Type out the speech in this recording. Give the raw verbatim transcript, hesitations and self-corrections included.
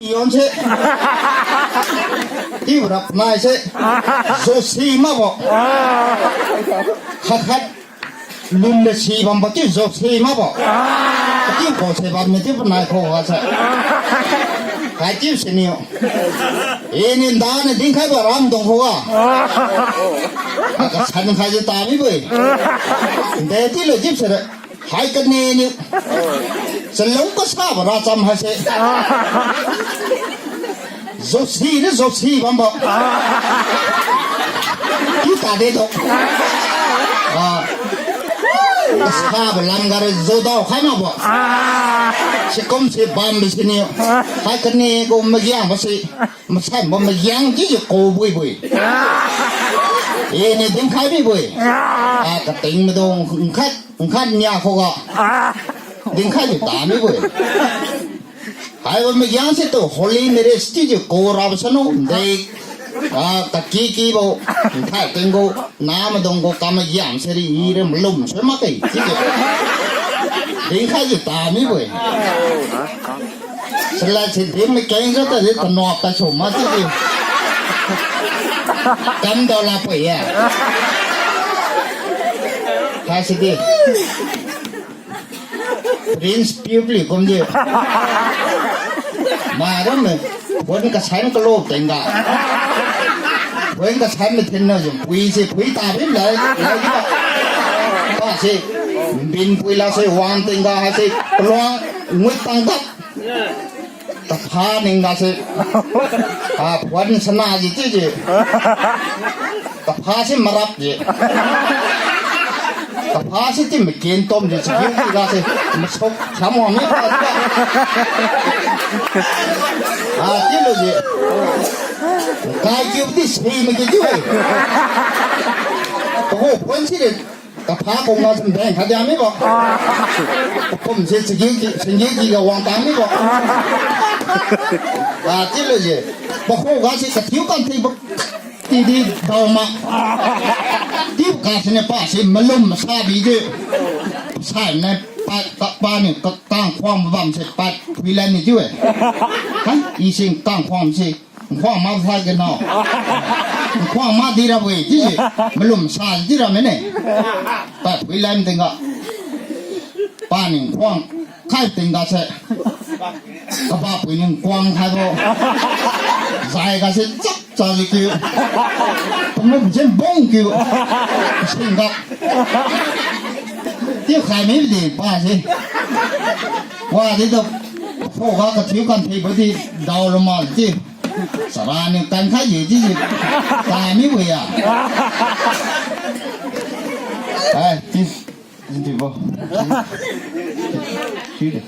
Yonse. Tiura panai se. Josi makbo. Khat khat. Lunle si bambo tiu josi makbo. Tiu kose bamme tiu panai khuga se. Hai tiu siniu. Ini dani dinkhaibo ramdung khuga. Kasan khai ji tamibo-e. Nde tilo jip sere. Hai kane niu. Chalung kasabo racham haise. Josi ni josi bambo. Tiu tade do. Ah. Kasabo lam gare jodao khai makbo. Sikumse bambo siniu. Hai kane gu magiangbo si. Masanbo magiang ji ji ko bui bui. Ini dinkhai mibo-e. Ah, kating maidung nkhat, nkhat nia khuga. Dinkhai ji tamibo-e. Haibo magiang situ holy marriage chiujiu ko rabo sanu de. Ah, kakikibo, nthai tinggu, namaidung gu kamagiang seri ira malum sui makge chiujiu. Dinkhai ji tamibo-e. Salad si din makeng jiu tadi tanok kasu ma chiujiu. Kamdao lak pui ye. Haisidi. Prince piu pli kumjiu. Mairam me, phone kasai kalo tingga. Phone kasai me thinna jiu, pui se, pui tabi lai, lai jiu. Pase, binpui lase, wang tingga haise, kaluang, ngut tangga. Kapha ningga se. Ah, phone sana ji chiujiu. Kapha se marap ji. Kapha se ti maken tom ji, chagiu ti ga se. Masuk, samwang ni pa. Ah, tilo ji. Kaikiu ti si maki ji-e. Taho phone side. Kapha kungga sum beng khat diang mibo. Pakum se chagiu ki, chagiu kiga wang tang mibo. Ah, tilo ji. Pakhuga se kathiu kanthibo. Tidi daoma. Tiuka siniu pase malum masabi ji. Sai nai pa, pa, paniu ka, kangkhuang mabam se pa phuilan ni jiu-e. Hai, i sing kangkhuang se. Nkhuang ma phai kena. Nkhuang ma di rabo-e, chiujiu. Malum sa di ramene. Pa phuilan tingga. Paniu nkhuang khai tingga se. Kabapui niu nkuang khaibo. Zai ga se chap cha ji kiu. Pamum jen bong kiu. Singga. Tiu khai midi pa se. Wadi tu. Pakhuga kathiu kanthibo di daolu ma ti. Saraniu kankhai ji di. Tamibo ya. Ai, ti, ti bo. Ti de.